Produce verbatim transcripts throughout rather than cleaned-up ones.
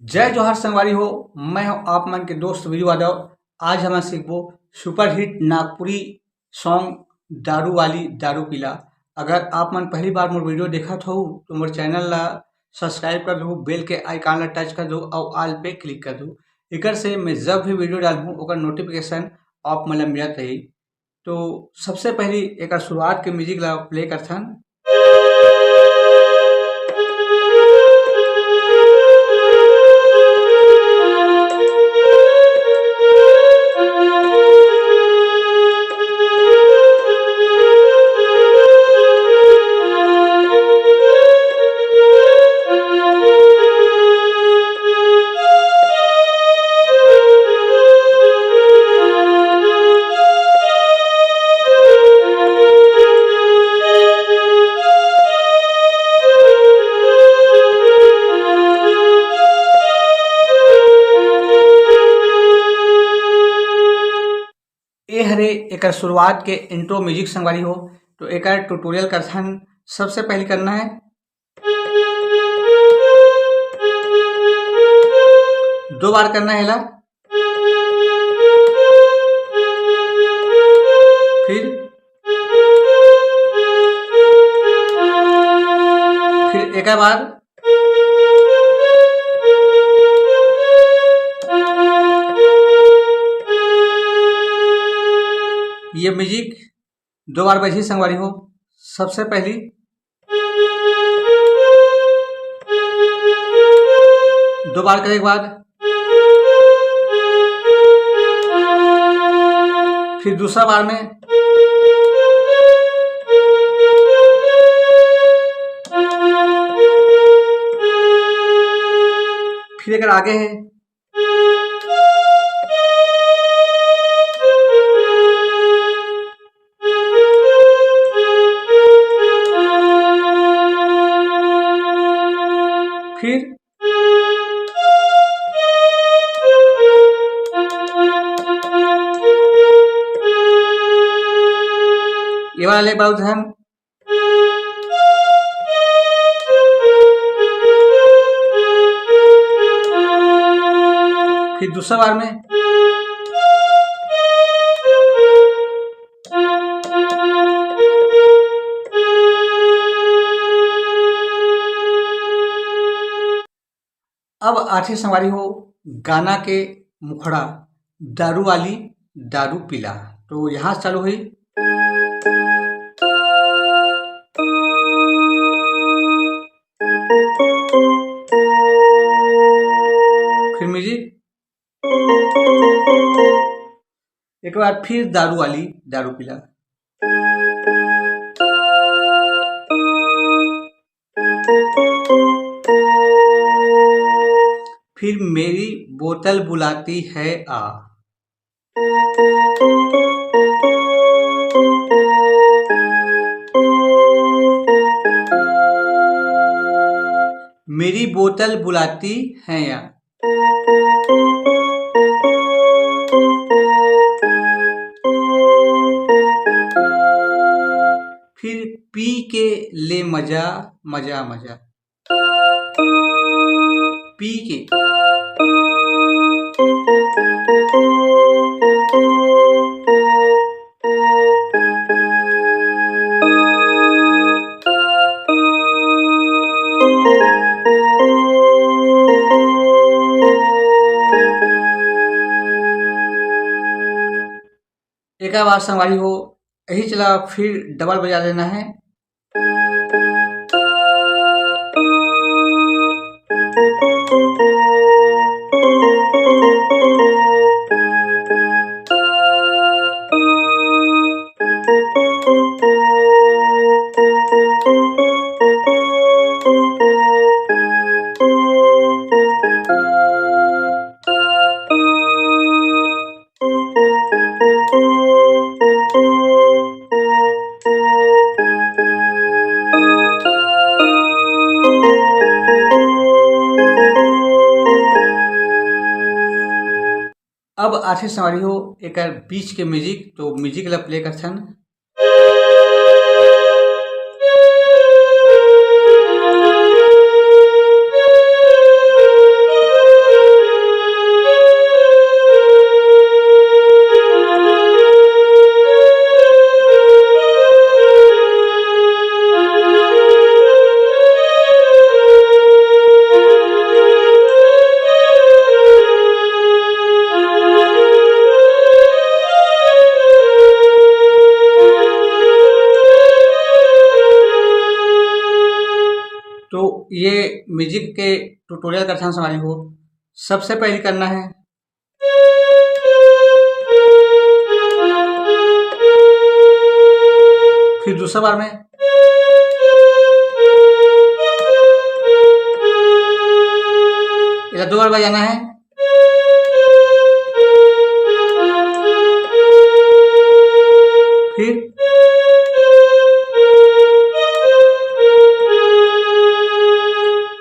जय जोहार संगवारी हो, मैं हूं आप मन के दोस्त वीरू यादव। आज हमन सीखबो सुपरहिट नागपुरी सॉन्ग दारू वाली दारू पीला। अगर आप मन पहली बार मोर वीडियो देखत हो तो मोर चैनल ला सब्सक्राइब कर दो, बेल के आइकन ला टच कर दो और ऑल पे क्लिक कर दो। एकर से मैं जब भी वीडियो डालूँ ओकर नोटिफिकेशन आप मन ला मिलत रही। तो सबसे पहली एकर शुरुआत के म्यूजिक ला प्ले करथन। ए हरे एकर शुरुआत के इंट्रो म्यूजिक संगवारी हो। तो एकर ट्यूटोरियल करथन। सबसे पहले करना है, दो बार करना है ला। फिर, फिर एक बार। ये म्यूजिक दो बार बजही संगवारी हो। सबसे पहली दो बार करे के बाद फिर दूसरा बार में, फिर एक आगे है, फिर ये वाला ले बहुत ध्यान। फिर दूसरा बार में। अब आथे संगवारी हो गाना के मुखड़ा, दारू वाली दारू पीला। तो यहाँ से चालू हुई। फिर म्यूजिक, एक बार फिर दारू वाली दारू पीला। फिर मेरी बोतल बुलाती है आ। मेरी बोतल बुलाती है या। फिर पी के ले मजा, मजा, मजा। पी के। एक बार संगवारी हो, यही चला फिर डबल बजा लेना है। अब आथे संगवारी हो एकर बीच के म्यूजिक, तो म्यूजिक ला प्ले करथन। ये म्यूजिक के ट्यूटोरियल का ध्यान संभाली हो। सबसे पहले करना है, फिर दूसरा बार में, इधर दो बार बजाना है। फिर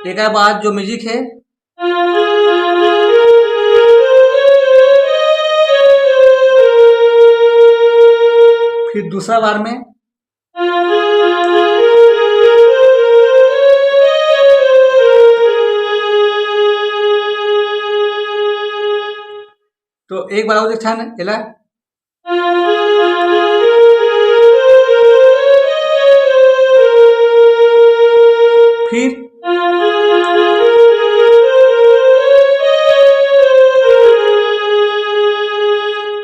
एक बाद जो म्यूजिक है, फिर दूसरा बार में, तो एक बार और देखा ना, एला। फिर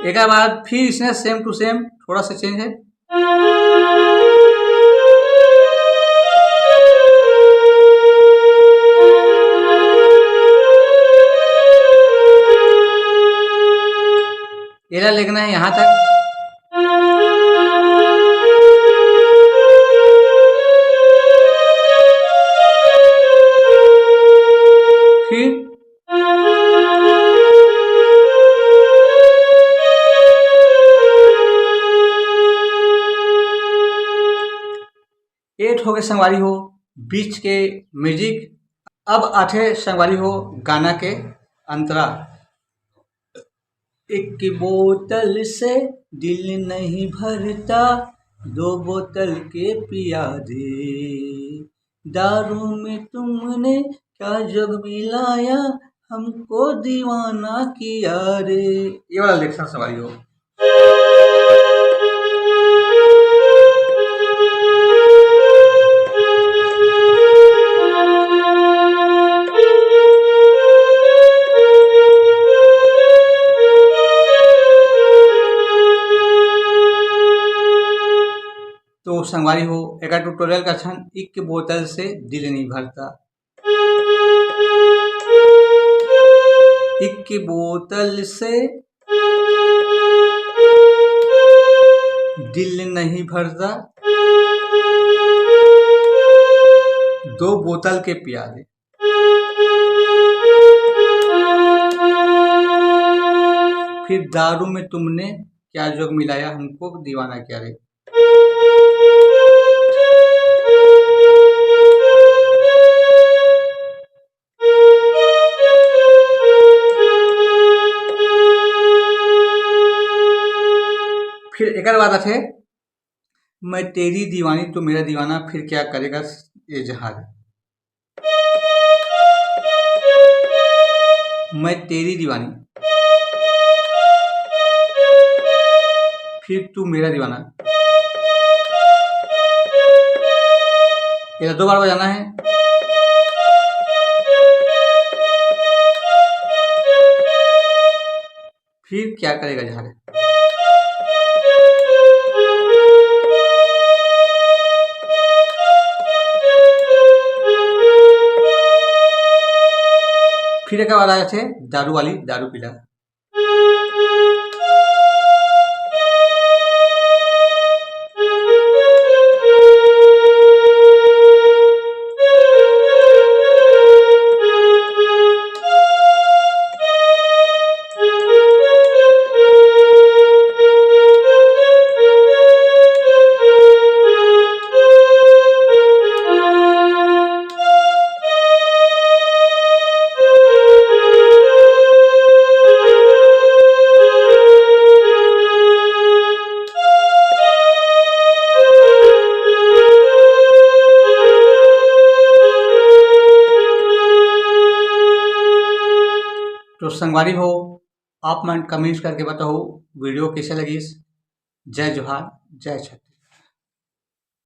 एक बाद फिर इसने same to same थोड़ा सा change है। एला लेगना है यहाँ तक। फिर एट हो गए संगवारी हो बीच के म्यूजिक। अब आथे संगवारी हो गाना के अंतरा। एक बोतल से दिल नहीं भरता, दो बोतल के पिया दे। दारू में तुमने क्या जग मिलाया, हमको दीवाना किया रे। ये वाला लेक्शन संगवारी हो। तो संगवारी हो, एकर ट्यूटोरियल का क्षण एक बोतल से दिल नहीं भरता। एक बोतल से दिल नहीं भरता, दो बोतल के पिया दे। फिर दारू में तुमने क्या जोग मिलाया, हमको दीवाना किया रे। फिर एकर बाद आथे, मैं तेरी दीवानी तू मेरा दीवाना, फिर क्या करेगा ये जहां। मैं तेरी दीवानी, फिर तू मेरा दीवाना। ये दो बार बजाना है। फिर क्या करेगा झारे। फिर एक बार आ जाते हैं दारू वाली, दारू पीला। तो संगवारी हो, आप मन कमेंट्स करके बताओ वीडियो कैसे लगिस। जय जोहार, जय छत्तीसगढ़।